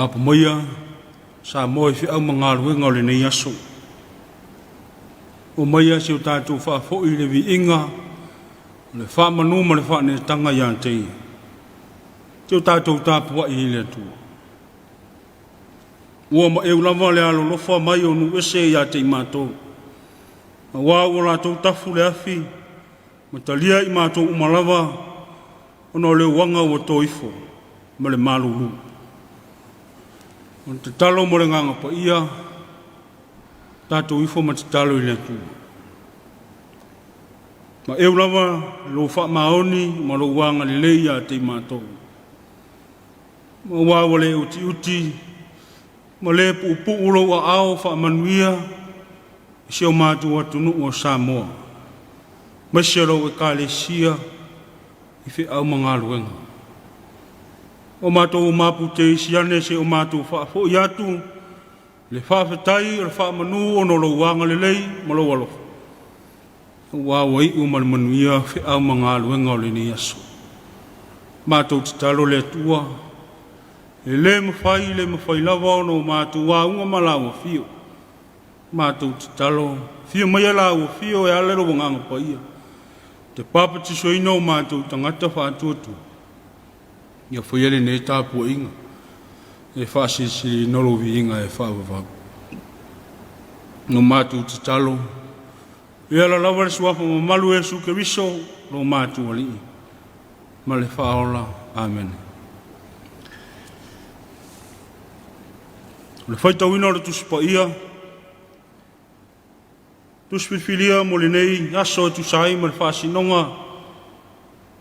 Mapu maia Samoa i feau ma galuega o lenei aso. O maia si o tatou faafoi le viiga, o le faamanu ma le faaneetaga ia te Ia. Si o tatou tapuai i le Atua. Ua maeu lava le alolofa mai o nuu ese ia te i matou. Aua ua latou tafu le afi, ma talia i matou uma lava, ona o le uaga ua toifo ma le malulu. O le tatalo mo le agaga paia, tatou ifo ma tatalo i le Atua. Ma eu lava lou faamaoni ma lou agalelei ia te i matou. Ma ua ua le utiuti ma le puupuu lou aao faamanuia i si o matou atunuu o Samoa, aemaise lou Ekalesia i feau ma galuega. O matou mapu teisi ane se o matou faafoi atu le faafetai o le faamanu ona o lou agalelei ma lou alofa. Ua ua iu ma le manuia feau ma galuega o lenei aso. Matou tatalo le Atua, e le mafai, le mafai lava ona o matou auga ma laua fio. Matou tatalo, fio maia laua fio e ala le agaga paia. Te papatisoina o matou tagata faatuatua. Ia faia lenei tapuaiga e faasilisiliina lou viiga e faavavau. No matou tatalo, e ala lava le suafa mamalu e Iesu Keriso, lo matou Alii ma le Faaola. Amene. O le faitauina o le Tusi Paia, Tusi Filifilia mo lenei aso e tusa ai ma le faasinoga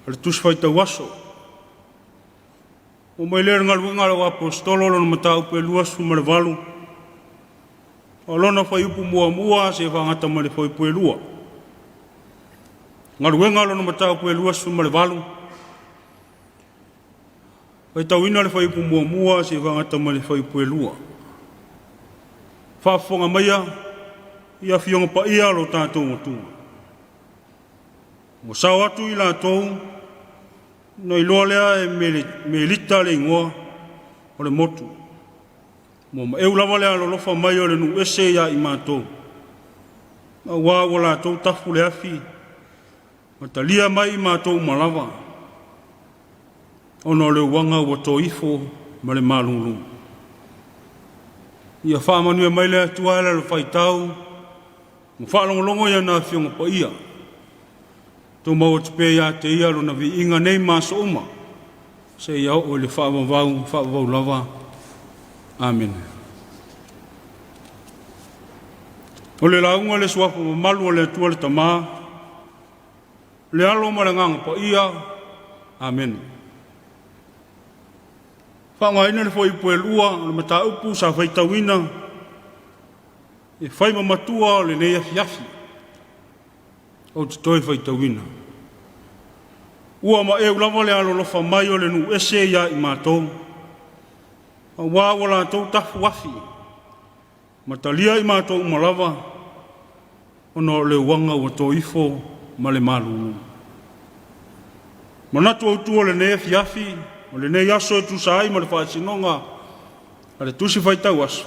o le Tusi Faitau Aso. O mai lea o le galuega a le Aposetolo lona mataupu e 28, o lona fuaiupu muamua seia faagata mai le fuaiupu e 2. Galuega lona mataupu e 28, faitauina le fuaiupu muamua seia faagata mai le fuaiupu e 2. Faafofoga maia i afioga paia o lo tatou atunuu. Ua sao atu i latou na iloa lea e Melita le igoa o le motu. Ua maeu lava le alolofa mai o le nuu ese ia i matou. Aua ua latou tafu le afi, ma talia mai i matou uma lava, ona o le uaga ua toifo ma le malulu. Ia faamanuia mai le Atua e ala i le faitau, ma faalogologo i ana afioga paia. Tumau atu pea ia te ia lona viiga nei ma aso uma, seia oo i le faavavau, faavavau lava. Amene. O le lauga le suafa mamalu o le Atua le Tama, le Alo ma le Agaga Paia. Amene. Faaaogaina le fuaiupu e 2 o le mataupu sa faitauina e fai ma matua o lenei afiafi. Ou te toe faitauina. Ua maeu lava le alolofa mai o le nuu ese ia i matou, aua ua latou tafu afi, ma talia i matou uma lava, ona o le uaga ua toifo ma le malulu. Manatu autu o lenei afiafi, o lenei aso e tusa ai ma le faasinoga a le Tusi Faitau Aso,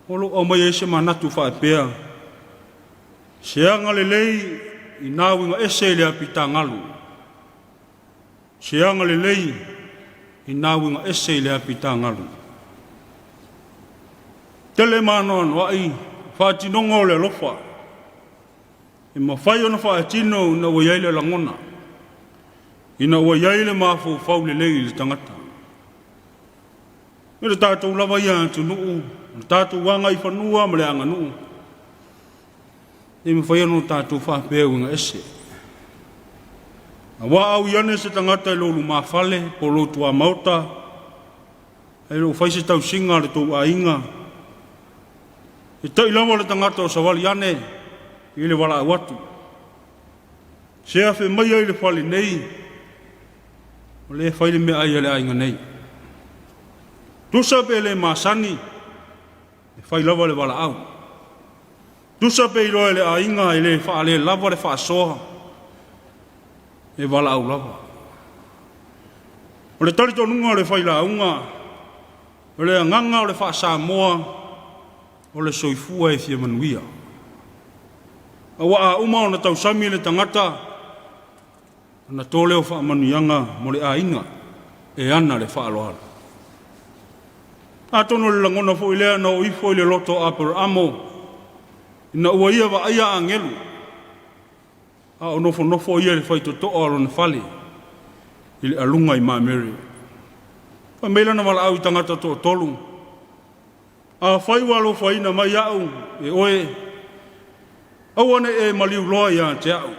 o lo o aumai ai se manatu faapea, se agalelei i nā uiga ese i le apitagalu. Se agalelei i nā uiga ese i le apitagalu. Tele maanoanoai faatinoga o le alofa, e mafai ona faatino ina ua i ai le lagona, ina ua i ai le mafaufau lelei i le tagata. I le tatou lava ia atunuu, le tatou agaifanua ma le aganuu, e mafai ona tatou faapea uiga ese. Aua au iane se tagata i lou lumafale po o lou tuamaota, ai lou fai se tausiga a le tou aiga, e tai lava le tagata o savali ane i le valaau atu. Se afe maia i le fale nei, o le fai le meaai a le aiga nei. Tusa pe le masani, e fai lava le valaau. Tusa pe iloa e le aiga e le faale lava le faasoa, e valaau lava. O le talitonuga o le failauga, O le agaga o le faa-Samoa o le soifua e fia manuia. Aua a uma ona tausami le tagata, ona to lea o faamanuiaga mo le aiga e ana le faaaloalo. Atonu o le lagona foi lea na oo ifo i le loto o Aperamo ina ua ia vaaia agelu, a o nofonofo ia i le faitotoa o lona fale i le aluga i Mamere. Fai mai lana valaau i tagata toatolu, “Afai ua alofaina mai au e oe, aua ne i e maliu loa ia te au,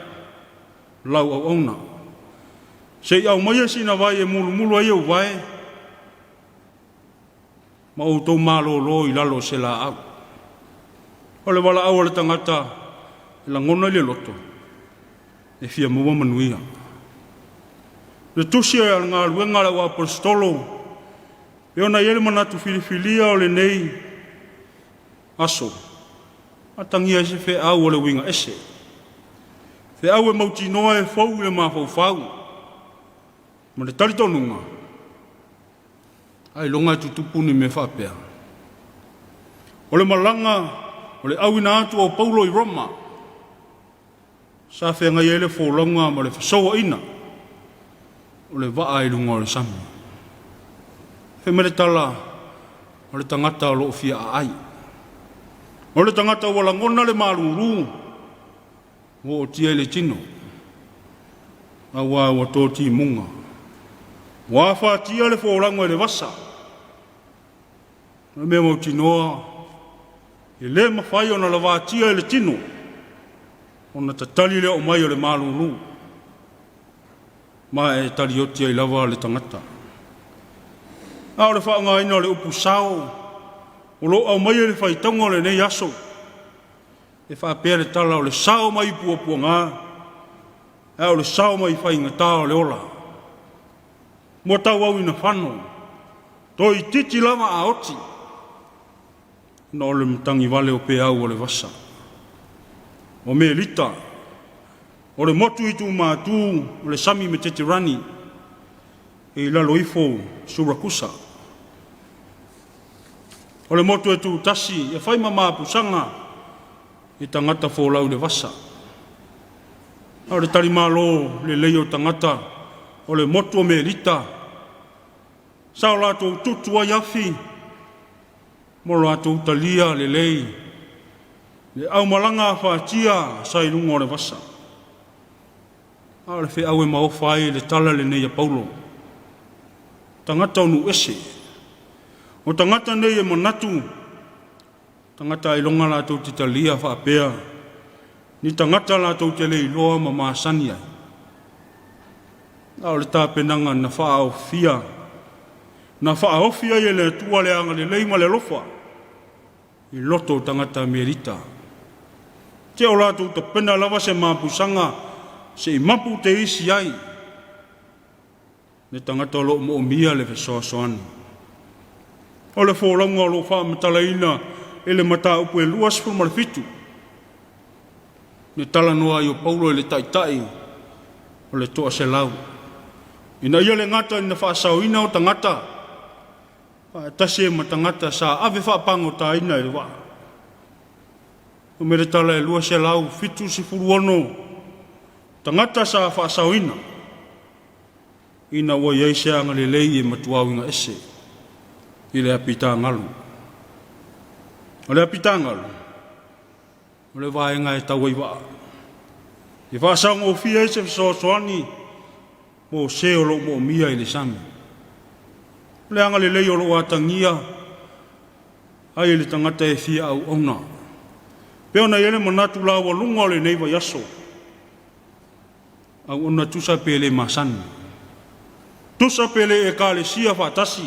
lau auauna. Se i aumaia sina vai e mulumulu ai ou vae, ma outou malolo i lalo o se laau.” O le valaau a le tagata e lagona i le loto, e fia maua manuia. Le tusi a le galuega a le auapolisitolo e ona i ai le manatu filifilia o lenei aso, atagia ai se feau o le uiga ese, feau e mautinoa e fou i le mafaufau ma le talitonuga, ailoga e tutupu ni mea faapea. O le malaga o le auina atu o Paulo i Roma, sa feagai ai le folauga ma le fesouaina o le vaa i luga o le sami. Fai mai le tala, o le tagata o lo o fia aai. O le tagata ua lagona le malulu ua ootia i le tino, aua ua to timuga, ua afatia le folauga i le vasa. O le mea mautinoa, e le mafai ona lavatia e le tino ona tatali le oo mai o le malulu, ma e tali oti ai lava le tagata. A o le faaaogaina o le upu sao o lo o aumaia i le faitauga o lenei aso, e faapea le tala, o le sao mai puapuaga, a o le sao mai faigata o le ola. Ua tauau ina fano, toeitiiti lava a oti, ona o le matagi vale o peau o le vasa. O Melita, o le motu i tumatu o le sami Meteterani e i lalo ifo o Surakusa. O le motu e tutasi e fai ma mapusaga i tagata folau i le vasa. A o le talimalo lelei o tagata o le motu o Melita, sa o latou tutu ai afi mo latou talia lelei le aumalaga afatia sa i luga o le vasa. A o le feau e maofa ai le tala lenei a Paulo, tagata o nuu ese. O tagata nei e manatu, tagata ailoga latou te talia faapea, ni tagata latou te le iloa ma masani ai. A o le tapenaga na faaofia, na faaofi ai e le Atua le agalelei ma le alofa i loto o tagata Melita. Te o latou tapena lava se mapusaga se i mapu te isi ai le tagata o lo o moomia le fesoasoani. O le folauga o lo o faamatalaina i le mataupu e 27, le talanoa ai o Paulo i le taitai o le toa 100, ina ia le gata ina faasaoina o tagata faatasi ai ma tagata sa ave faapagotaina i le vaa. O le tala e 276 tagata sa faasaoina ina ua i ai se agalelei e matua uiga ese i le apitagalu. O le apitagalu, o le vaega e tau ai vaa. E faasaogofie ai se fesoasoani mo se o lo o moomia i le sami. O le agalelei o lo o atagia ai le tagata e fia auauna. Pe ona i ai le manatu laualuga o lenei vaiaso, auauna tusa pe le masani, tusa pe le ekalesia faatasi,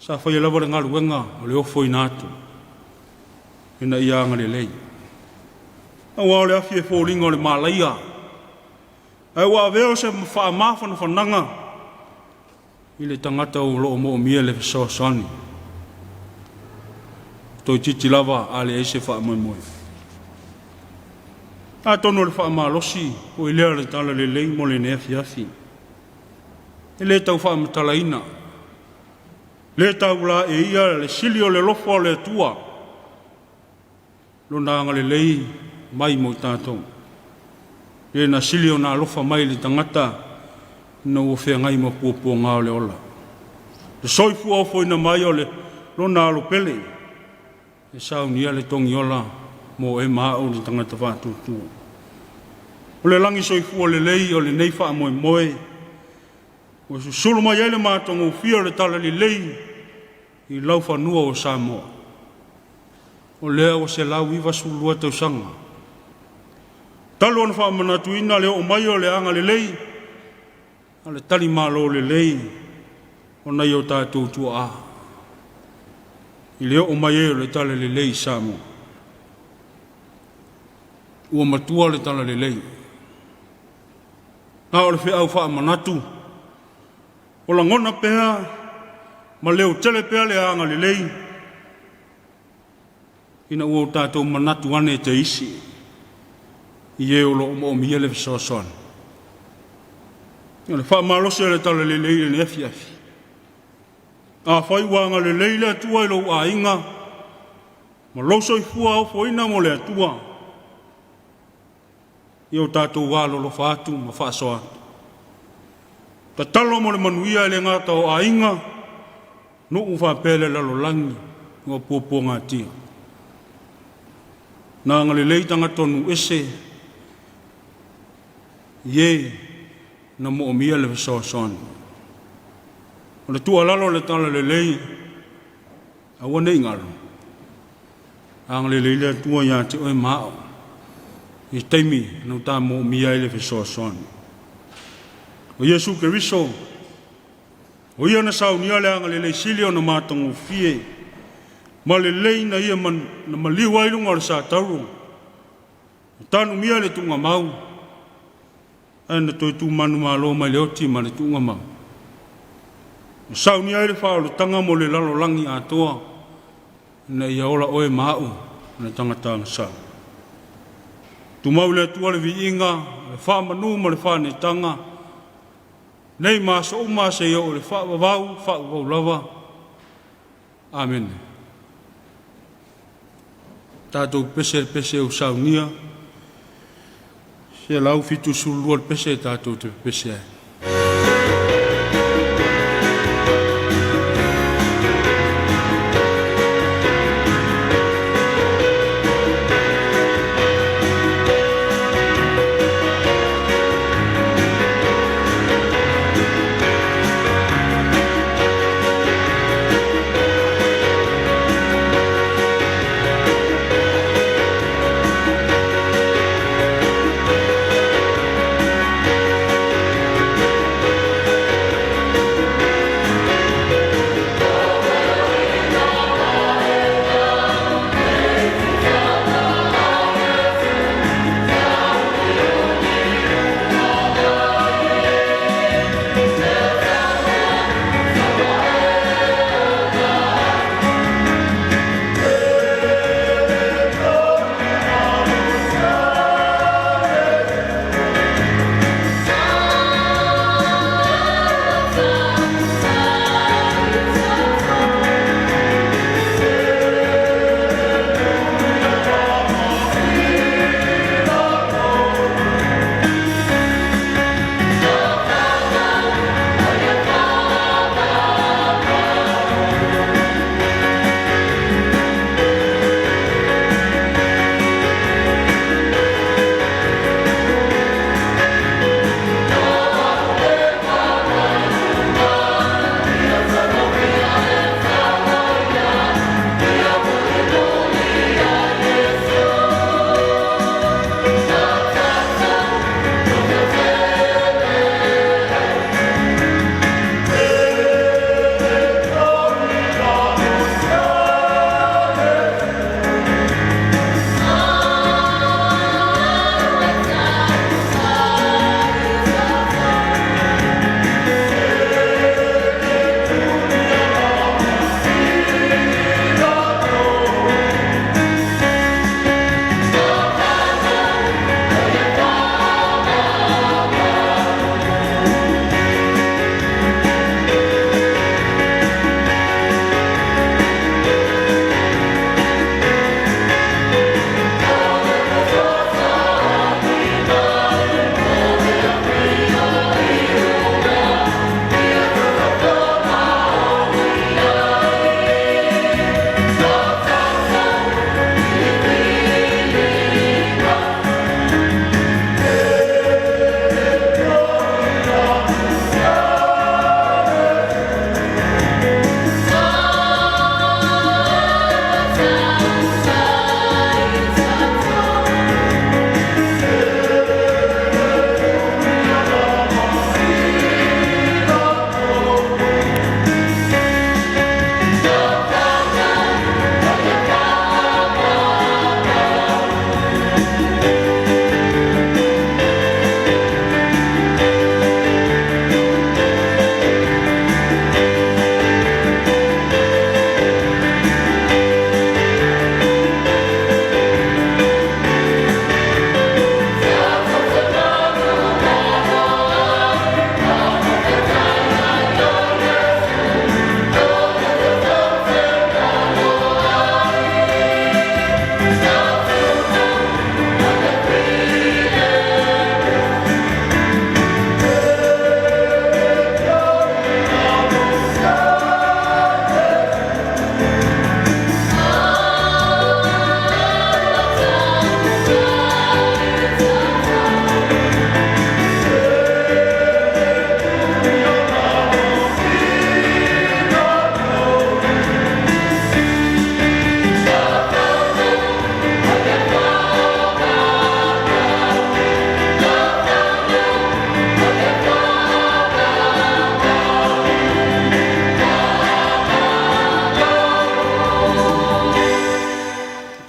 sa faia lava le galuega o le ofoina atu ina ia agalelei. Aua o le afi e foliga o le malaia, ae ua avea o se faamafanafanaga i le tagata o lo o moomia le fesoasoani. Toeitiiti lava a leai se faamoemoe. Atonu o le faamalosi foi lea o le tala lelei mo lenei afiafi. E le tau faamatalaina. Le taulaeia le sili o le alofa o le Atua, Lona agalelei mai mo i tatou. Le na sili ona alofa mai i le tagata ina ua feagai ma puapuaga o le ola. Le soifua ofoina mai o le Lona Alo pele e saunia le togiola mo e ma au le tagata faatuatua. O le lagi soifua lelei o lenei faamoemoe ua susulu mai ai le matagofie o le talalelei i laufanua o Samoa. O lea ua 192 tausaga talu ona faamanatuina le oo mai o le agalelei a le talimalo lelei o nai o tatou tuaa i le oo mai ai o le talalelei i Samoa. Ua matua le talalelei, a o le feau faamanatu o lagona pea ma leotele pea le agalelei ina ua o tatou manatu ane te isi i e o lo o moomia le fesoasoani. O le faamalosi o le talalelei i lenei afiafi, afai ua agalelei le Atua i lou aiga ma lou soifua ofoina mo le Atua, ia o tatou alolofa atu ma faasoa atu. Tatalo mo le manuia e le gata o aiga, nuu faapea le lalolagi ua puapuagatia. Na agalelei tagata o nuu ese i e na moomia le fesoasoani. O le tuualalo a le Talalelei, aua ne i galo, agalelei le Atua ia te oe ma a'u i taimi na o ta moomia ai le fesoasoani. O Iesu Keriso, o Ia na saunia le agalelei sili ona matagofie ma lelei na Ia na maliu ai luga o le satauro, na tanumia i le tuugamau, ae na toe tu manumalo mai le oti ma le tuugamau. Na saunia ai le faaolataga mo le lalolagi atoa, ina ia ola oe ma a'u le tagata agasala. Tumau i le Atua le viiga, le faamanu ma le faaneetaga, nei ma aso uma seia oo i le faavavau, faavavau lava. Amene. Tatou pese i le pese ua saunia, 172 le pese tatou te pepese ai.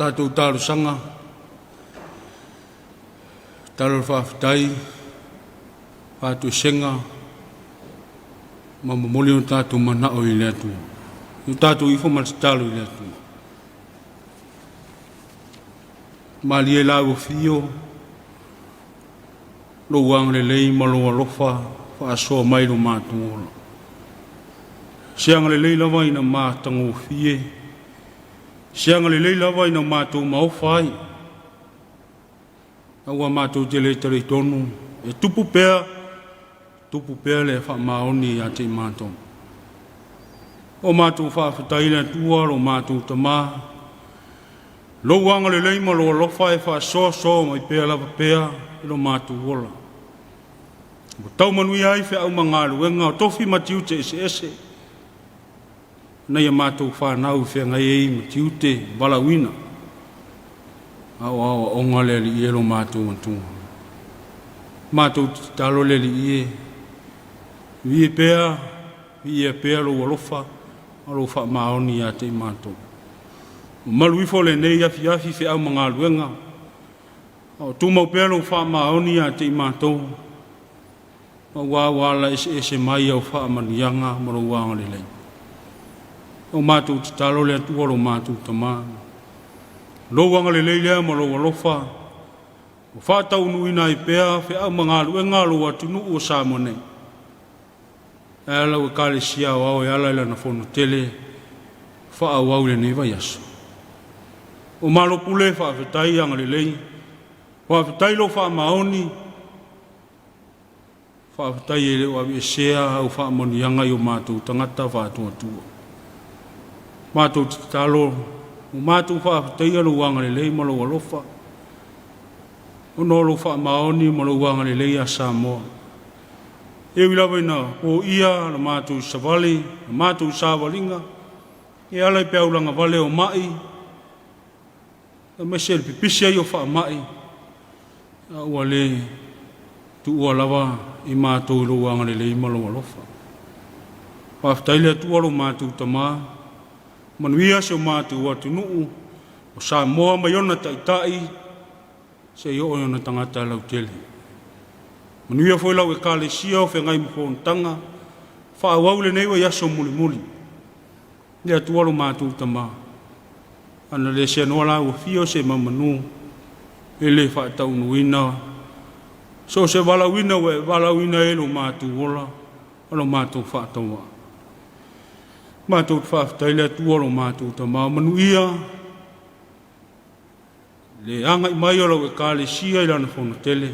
Tatou talosaga, tatalo le faafetai, faatoesega ma momoli o tatou manao i le Atua. O tatou ifo ma le tatalo i le Atua. Malie lau afio lou agalelei ma lou alofa faasoa mai lo matou ola. Se agalelei lava ina matagofie, se agalelei lava ina matou maofa ai, aua matou te le talitonu e tupu pea, tupu pea le faamaoni ia te i matou. O matou faafetai i le Atua lo matou Tamā, lou agalelei ma lou alofa e faasoasoa mai pea lava pea i lo matou ola. Ua tau manuia ai feau ma galuega o tofi ma tiute eseese, na ia matou whanau i feagai ai ma tiute valaauina. A o aoaoga le Alii e lo matou Atua. Matou te tatalo le Alii e, viia pea, viia pea lou alofa ma lou faamaoni ia te i matou. Mamalu ifo lenei afiafi feau ma galuega, a o tumau pea lou faamaoni ia te i matou, aua ua ala eseese mai au faamanuiaga ma lou agalelei. O matou tatalo le Atua lo matou Tamā, lou agalelei lea ma lou alofa, ua faataunuuina ai pea feau ma galuega a lou atunuu o Samoa nei. E ala ua Ekalesia Aoao e ala i lana fono tele faaauau i lenei vaiaso. O malo pule faafetai agalelei, faafetai lou faamaoni, faafetai e le o aveesea au faamanuiaga i o matou tagata faatuatua. Matou te tatalo, ua matou faafetaia lou agalelei ma lou alofa, ona o lou faamaoni ma lou agalelei ia Samoa. E ui lava ina poia la matou savali, la matou savaliga, e ala i peau lagavale o mai, aemaise le pipisi ai o faamai, a ua le tuua lava i matou i lou agalelei ma lou alofa. Faafetai le Atua lo matou Tamā, manuia si o matou atunuu o Samoa mai ona taitai seia oo i ona tagata lautele. Manuia foi lau Ekalesia o feagai ma fonotaga faaauau lenei vaiaso mulimuli. Le Atua lo matou Tamā, ana le seanoa la ua fia se mamanu e le faataunuuina so o se valaauina ua e valaauina ai lo matou ola ma lo matou faatauvaa. Matou te faafetai le Atua lo matou Tamā, manuia le agai mai o lau Ekalesia i lana fono tele,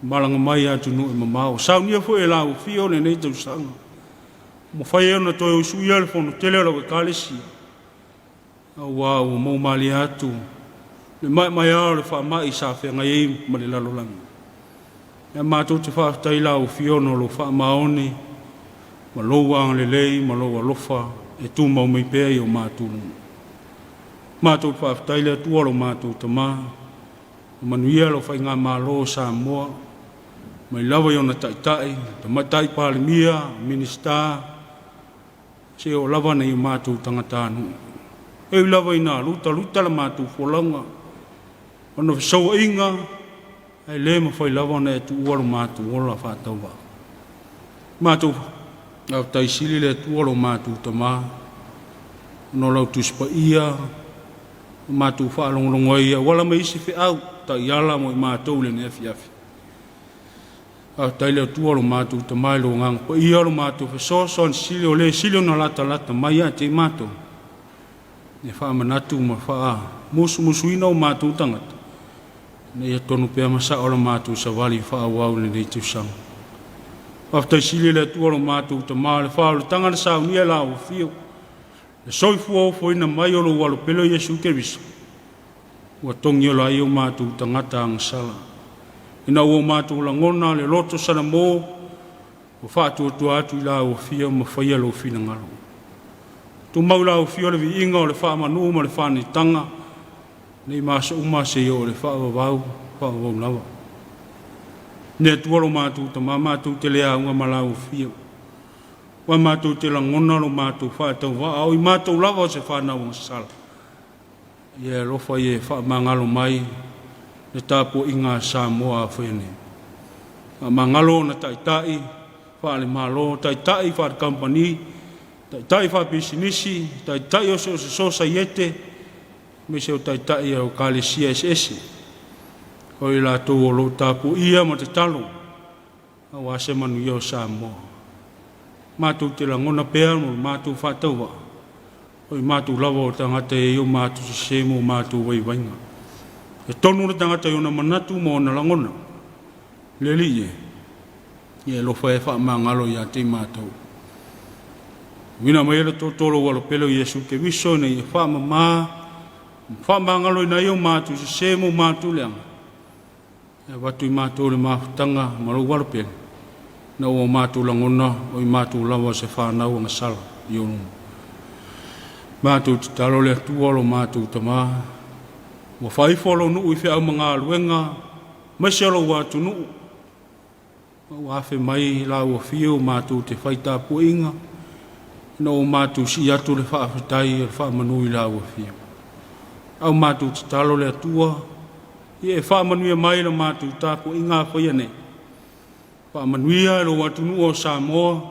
malaga mai atunuu e mamao. Saunia foi e lau afio lenei tausaga, mafai ai ona toe usuia le fono tele o lau Ekalesia, aua ua maumalie atu le maemaea o le faamai sa feagai ai ma le lalolagi. Ae matou te faafetai i lau afio ona o lou faamaoni ma lou agalelei ma lou alofa e tumau mai pea i o matou luga. Matou te faafetai le Atua lo matou Tamā, manuia lau faigamalo o Samoa, mai lava i ona taitai, Tamaitai Palemia, Minisita, seia oo lava nai o matou tagatanuu. E ui lava ina lutaluta la matou folauga ona o fesouaiga, ae le mafai lava ona e tuua lo matou ola faatauvaa. Matou faafetai sili le Atua lo matou Tamā, ona o lau Tusi Paia ua matou faalogologo ai e auala mai isi feau taiala mo i matou i lenei afiafi. Faafetai le Atua lo matou Tamā i lou Agaga Paia o lo matou fesoasoani sili o le sili ona latalata mai ia te i matou, e faamanatu ma faamusumusuina o matou tagata, ina ia tonu pea ma sao la matou savali faaauau i lenei tausaga. Faafetai sili le Atua lo matou Tamā, le faaolataga na saunia e lau afio, le soifua ofoina mai o lou alo pele o Iesu Keriso, ua togi ola ai o matou tagata agasala. Ina ua matou lagona le loto salamo, ua faatuatua atu i lau afio ma faia lou finagalo. Tumau lau afio le viiga o le faamanu ma le faanitaga, nei ma aso uma seia oo i le faavavau, faavavau lava. Ne Atua lo matou Tamā, matou te le auga ma lau afio, ua matou te lagona lo matou faatauvaa, o i matou lava o se fanau agasala. Ia alofa ia e faamagalo mai le tapuaiga a Samoa afaia nei. Faamagalo ona taitai faale-Malo, taitai faale-kamupani, taitai faapisinisi, taitai o so o se sosaiete, aemaise o taitai o ekalesia eseese. O i latou o lo o tapuaia ma tatalo aua se manuia o Samoa. Matou te lagona pea mo le matou faatauvaa, o i matou lava o tagata e i ai o matou sese ma o matou vaivaiga. E tonu le tagata i ona manatu ma ona lagona. Le Alii e, ia e alofa e faamagalo ia te i matou. Tuuina mai le toatolu o lou Alo pele o Iesu Keriso ina ia faamama ma faamagaloina ai o matou sese ma o matou leaga, e avatu i matou le mafutaga ma lou Alo pele, ina ua matou lagona o i matou lava o se fanau agasala i ou luma. Matou tatalo le Atua lo matou Tamā, ua faaifo lou nuu i feau ma galuega, aemaise o lou atunuu, ma ua afe mai i lau afio matou te fai tapuaiga, ina ua matou sii atu le faafetai o le faamanu i lau afio. A o matou tatalo le Atua, ia e faamanuia mai la matou tapuaiga afaia nei, faamanuia i lou atunuu o Samoa,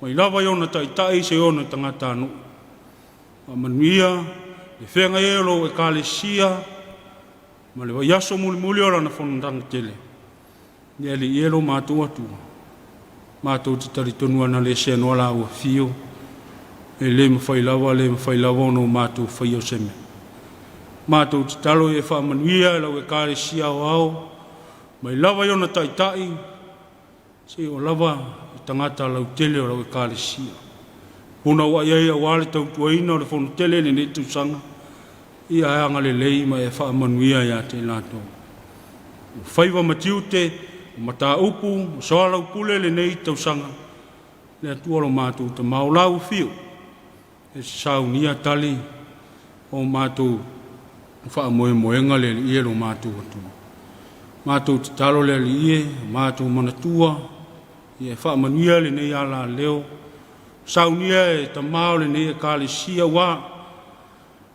mai lava i ona taitai seia oo i ona tagatanuu. Faamanuia le feagai ai o lou Ekalesia ma le vaiaso mulimuli o lana fonotaga tele. Ia Alii e lo matou Atua, matou te talitonu ana le seanoa lau Afio, e le mafai lava, le mafai lava ona o matou faia se mea. Matou tatalo ia e faamanuia i lau Ekalesia Aoao mai lava i ona taitai seia oo lava i tagata lautele o lau Ekalesia. Punouai ai aua le tautuaina o le fonotele i lenei tausaga, ia e agalelei ma e faamanuia ia te i latou. O faiva ma tiute, o mataupu ua soalaupule i lenei tausaga, le Atua lo matou Tama, o lau Afio e saunia tali o matou faamoemoega le Alii e lo matou Atua. Matou tatalo le Alii e, matou manatua ia e faamanuia lenei alaleo, saunia e tama o lenei Ekalesia ua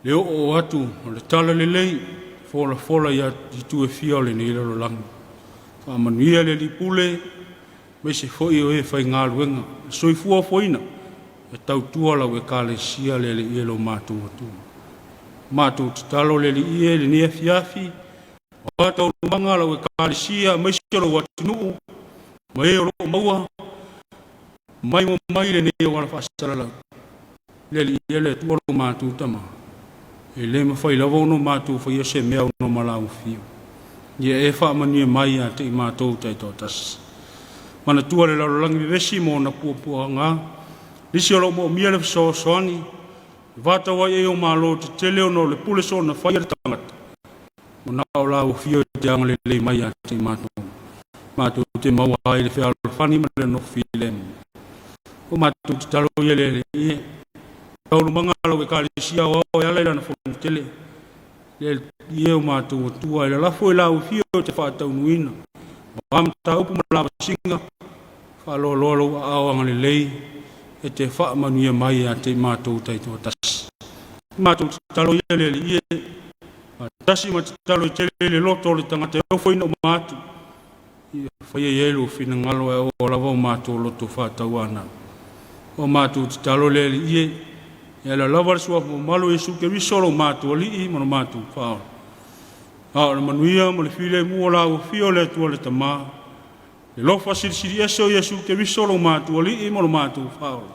le oo atu o le talalelei folafola i itu e fia o lenei lalolagi. Faamanuia le alii pule aemaise foi o e faigaluega, le soifua ofoina e tautua lau Ekalesia le Alii e lo matou Atua. Matou tatalo le Alii e i lenei afiafi, o a taualumaga a lau Ekalesia aemaise o lou atunuu ma e o lo o maua mai mai lenei auala faasalalau. Le Alii e le Atua lo matou Tama, e le mafai lava ona matou faia se mea ona ma lau afio. Ia e faamanuia mai ia te i matou taitoatasi. Manatua le lalolagi vevesi ma ona puapuaga, nisi o lo o moomia le fesoasoani, e vatau ai e o malo tetele ona o le pule soona faia le tagata, o na o lau afio e te agalelei mai ia te i matou. Matou te maua ai le fealofani ma le nofo filemu. O matou tatalo ia le Alii e, taualumaga a lau Ekalesia Aoao e ala i lana fonotele, le Alii e o matou Atua, e lalafo i lau afio e te faataunuuina o a mataupu ma lavasiga, faaloaloa lou aao agalelei e te faamanuia mai ia te i matou taitoatasi. Matou tatalo ia le Alii e, faatasi ma tatalo e tele i le loto o le tagata e ofoina uma atu, ia faia i ai lou finagalo e oo lava o matou loto faatauanau. O matou tatalo le Alii e, e ala lava le suafa mamalu o Iesu Keriso lo matou Alii ma lo matou Faaola. A o le manuia ma le filemu o lau afio o le Atua le Tamā, le alofa silisili ese o Iesu Keriso lo matou Alii ma lo matou Faaola,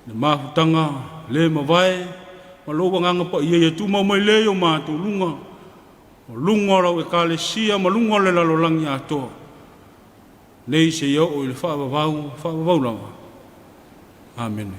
le mafutaga le mavae ma lou agaga paia ia tumau mai lea i o matou luga, o luga o lau Ekalesia ma luga o le lalolagi atoa, nei seia oo i le faavavau, faavavau lava. Amene.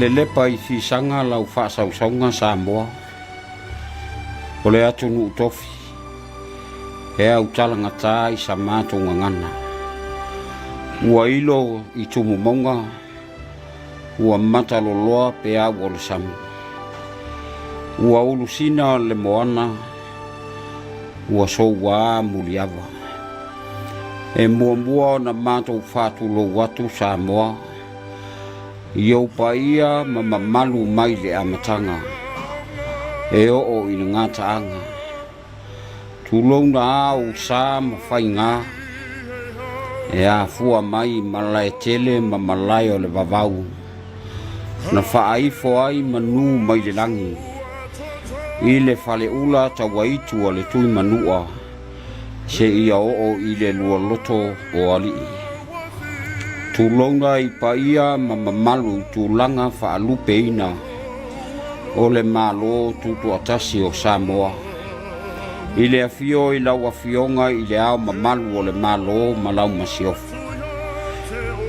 lelepa i fisaga lau faasausauga Samoa, o le atunuu tofi, e autalagata i sa matou gagana. Ua ilo i tumumauga, ua mataloloa peau o le sami. Ua ulusina le moana, ua soua muliava. E muamua ona matou faatulou atu Samoa, i ou paia ma mamalu mai le amataga e oo i le gataaga. Tulouna a ou sa ma faiga e afua mai i malaetele ma malae o le vavau na faaifo ai manu mai le lagi i le faleula tauaitu a le Tuimanua seia oo i le lualoto o alii. Tulouna i paia ma mamalu i tulaga faalupeina o le Malo Tutoatasi o Samoa, i le afio i lau Afioga i le Ao Mamalu o le Malo ma lau Masiofo,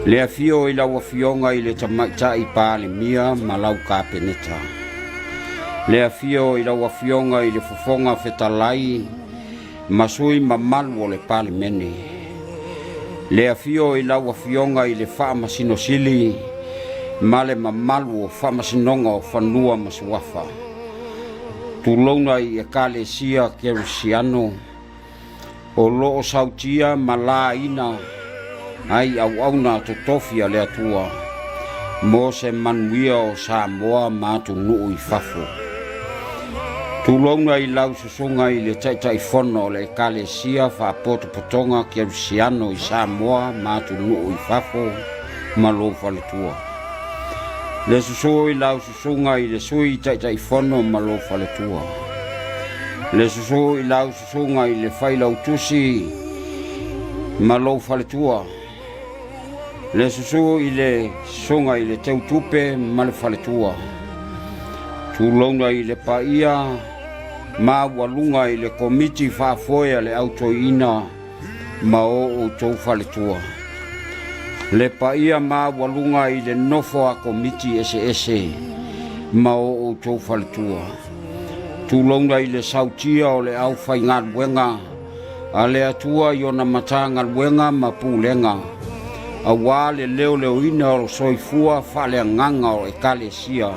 le afio i lau Afioga i le Tamaitai Palemia ma lau Kapeneta, le afio i lau Afioga i le Fofoga Fetalai ma sui mamalu o le Palemene, le afio i lau Afioga i le Faamasino Sili ma le mamalu o Faamasinoga o Fanua ma Suafa, tulouna i Ekalesia Kerisiano o lo o sautia ma laina ai auauna totofi a le Atua mo se manuia o Samoa ma atunuu i fafo. Tulouna i lau susuga i le Taitaifono o le Ekalesia Faapotopotoga Kerisiano i Samoa ma atunuu i fafo ma lou faletua. Le susu i lau susuga i le Sui Taitaifono ma lou faletua. Le susu i lau susuga i le Failautusi ma lou faletua. Le susu i le susuga i le Teutupe ma le faletua. Tulouna i le paia maualuga i le Komiti Faafoe a le Au Toeaina ma o outou faletua. Le paia maualuga i le nofo a Komiti eseese ma o outou faletua. Tulouna i le sautia o le aufaigaluega a le Atua i ona Matagaluega ma Pulega, aua le leoleoina o soifua faaleagaga o Ekalesia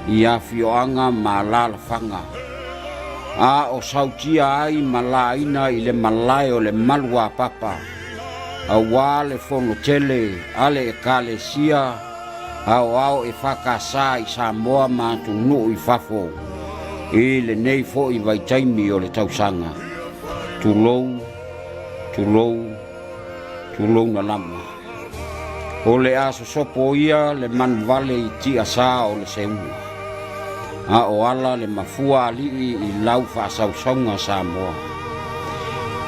i afioaga ma alaalafaga, a o sautia ai ma laina i le malae o le Maluapapa, aua le fono tele a le Ekalesia Aoao EFKS i Samoa ma atunuu i fafo i lenei foi vaitaimi o le tausaga. Tulou, tulou, tulouna lava. O le a sosopo ia le manuvale i tiasa o le seuga, a o ala le mafua alii i lau faasausauga Samoa.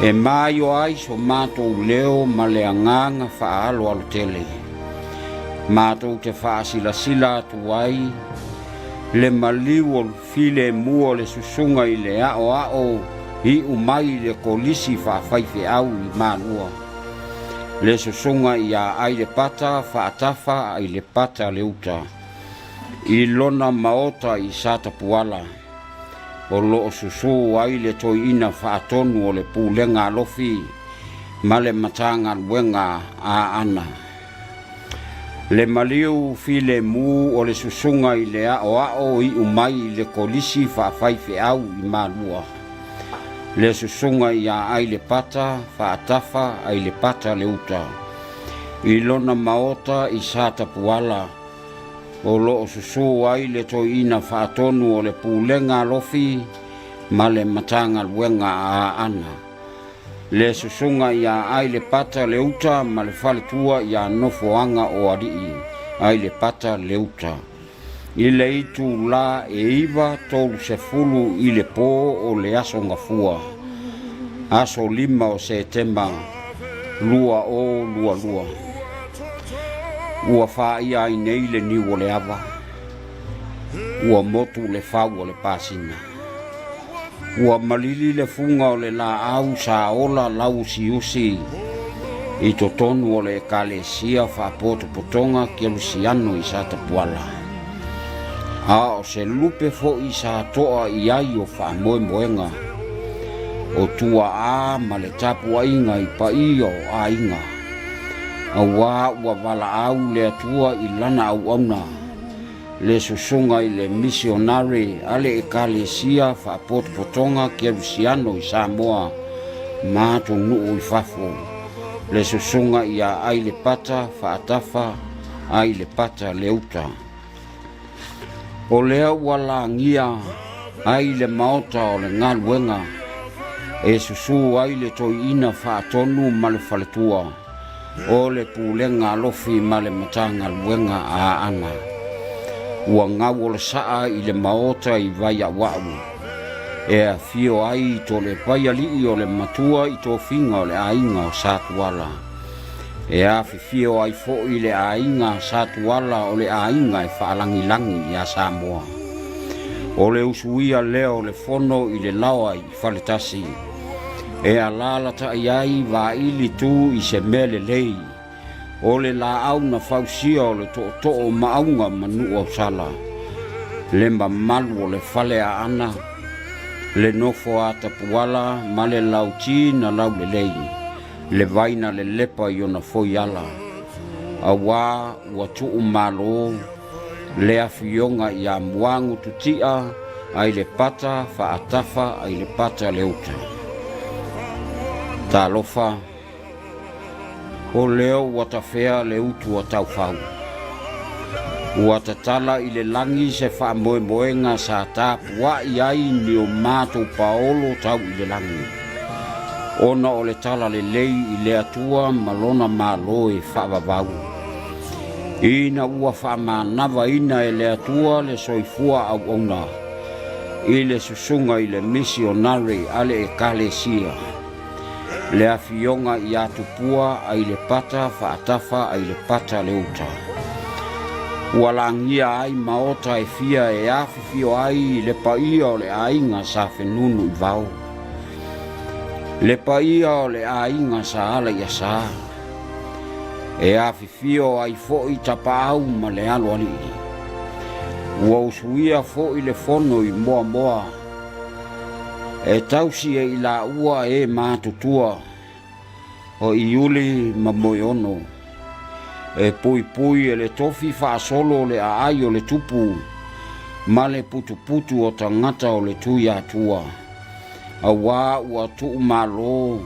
E maioa ai so matou leo ma le agaga faaaloalo tele. Matou te faasilasila atu ai le maliu o le filemu o le susuga i le aoao iu mai i le Kolisi Faafaifeau i Malua, le susuga ia Ailepata Faatafa Ailepata Leuta, i lona maota i Satapuala, o lo o susū ai le toeaina faatonu o le Pulega Alofi ma le Matagaluega Aana. Le maliu filemu o le susuga i le aoao iu mai i le Kolisi Faafaifeau i Malua, le susuga ia Ailepata Faatafa Ailepata Leuta, i lona maota i Satapuala, o lo o susū ai le toeaina faatonu o le Pulega Alofi ma le Matagaluega Aana. Le susuga ia Ailepata Leuta ma le faletua ia Nofoaga o Alii Ailepata Leuta i le itulā e 9:30 i le pō o le Aso Gafua, aso 5 o Setema 2022. Ua faia ai nei le niu o le ava, ua motu le fau o le pasina. Ua malili le fuga o le laau sa ola lauusiusi i totonu o le Ekalesia Faapotopotoga Kerisiano i Satapuala. A o se lupe foi sa toa i ai o faamoemoega o tuaa ma le tapuaiga i paia o aiga, auā ua valaau le Atua i Lana auauna, le susuga i le misionare a le Ekalesia Faapotopotoga Kerisiano i Samoa ma atunuu i fafo, le susuga ia Ailepata Faatafa Ailepata Leuta. O lea ua lagia ai le maota o le galuega e susū ai le toeaina faatonu ma le faletua o le Pulega Alofi ma le Matagaluega a Aana. Ua gau o le saa i le maota i Vaiauau e afio ai Tolepaialii o le matua i tofiga o le aiga o Satuala. E afifio ai foi le aiga Satuala o le aiga e faalagilagi ia Samoa. O le usuia lea o le fono i le laoa i Faletasi, e alalatai ai vaili tu i se mea lelei, o le laau na fausia o le tootoo o Maauga ma Nuuausala, le mamalu o le fale Aana, le nofo a Tapuala ma le lauti na laulelei. Le vai na lelepa i ona foiala, auā ua tuu malo le afioga ia Muagututia ai le pata faatafa ai le pata le uta. Talofa, o lea ua tafea le utu a Taufau. Ua tatala i le lagi se faamoemoega sa tapuai ai ni o matou paolo tau i le lagi. Ona o le talalelei i le Atua ma Lona Malo e faavavau. Ina ua faamanavaina e le Atua le soifua auauna i le susuga i le misionare a le Ekalesia, le afioga ia Tupua Ailepata Faatafa Ailepata Leuta, ua lagia ai maota e fia e afifio ai le paia o le aiga sa Fenunuivao. Le paia o le aiga sa ala i Asa, e afifio ai foi Tapaau ma le Aloalii. Ua usuia foi le fono i Moamoa, e tausi e i laua e matutua o Iuli ma Moeono, e puipui e le tofi faasolo le aai o le tupu ma le putuputu o tagata o le Tuiatua, auā ua tuumalo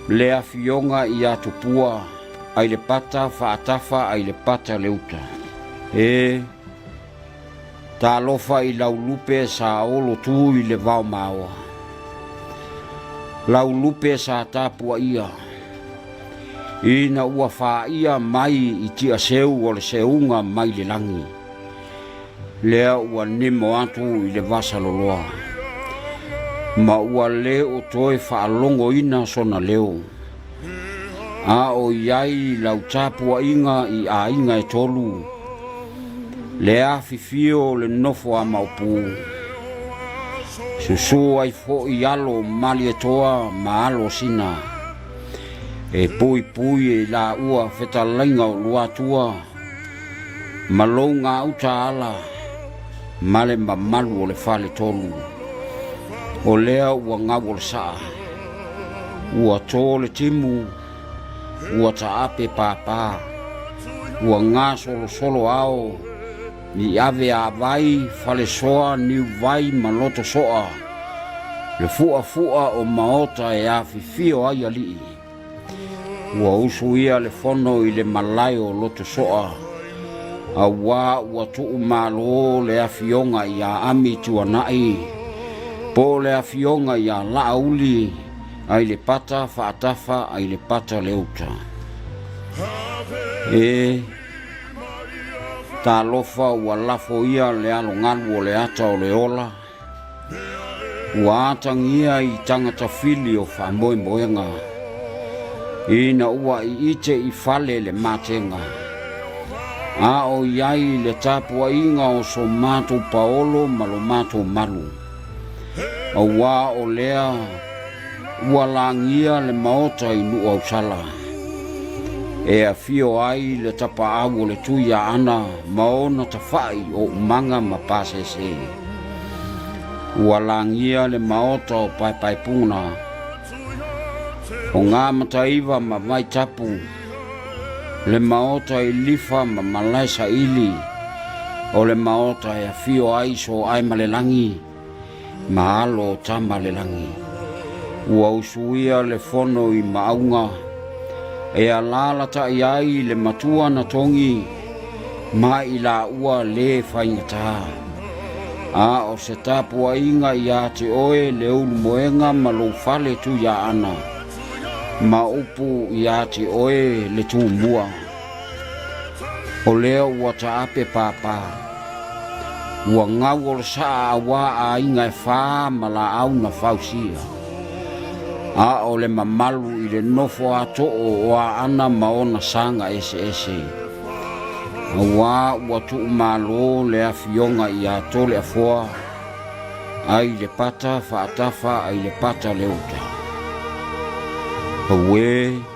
le afioga ia Tupua ai le pata faatafa ai le pata le uta. E talofa i lau lupe sa olo tu i le vao maoa, lau lupe sa tapuaia, ina ua faia mai i tiaseu o le seuga mai le lagi, lea ua nemo atu i le vasaloloa, ma ua le o toe faalogoina sona leo, a o i ai lau tapuaiga i aiga e tolu, le afifio o le nofo a Maopu, susū ai foi alo Malietoa ma alo Sina, e puipui e i laua fetalaiga o Luatua ma lou gauta ala ma le mamalu o le faletolu. O lea ua gau o le saa, ua tō le timu, ua taape pāpā, ua gasolosolo ao i ave a vai, falesoa, niuvai ma lotosoa, le fuafu'a o maota e afifio ai alii. Ua usuia le fono i le malae o Lotosoa, auā ua tuumalo le afioga ia Ami Tuanai, po o le afioga ia Laauli ai le pata faatafa ai le pata le uta. E talofa ua lafoia le alogalu o le ata o le ola, Ua atagia i tagata fili o faamoemoega, ina ua iite i fale le matega, a o i ai le tapuaiga o so matou paolo ma lo matou malu, auā o lea ua lagia le maota i Nuuausala. E afio ai le tapaau o le Tuiaana ma ona tafai o Umaga ma Pasese. Ua lagia le maota o Paepaepuna, o Gamataiva ma Vaitapu, le maota i Lifa ma Malaesaili, o le maota e afio ai Sooaemalelagi ma alo o Tamalelagi. Ua usuia le fono i Maauga e alalatai ai le matua na togi ma i laua le faigata. A o se tapuaiga ia te oe Leulumoega ma lou fale Tuiaana, ma upu ia te oe le Tumua. O lea ua taape pāpā, ua gau o le saa auā aiga e fā ma laau na fausia. A o le mamalu i le nofo a too o Aana ma ona saga eseese. Auā ua tuumalo le afioga ia Toleafoa, ai le pata faatafa ai le pata le uta. Auē!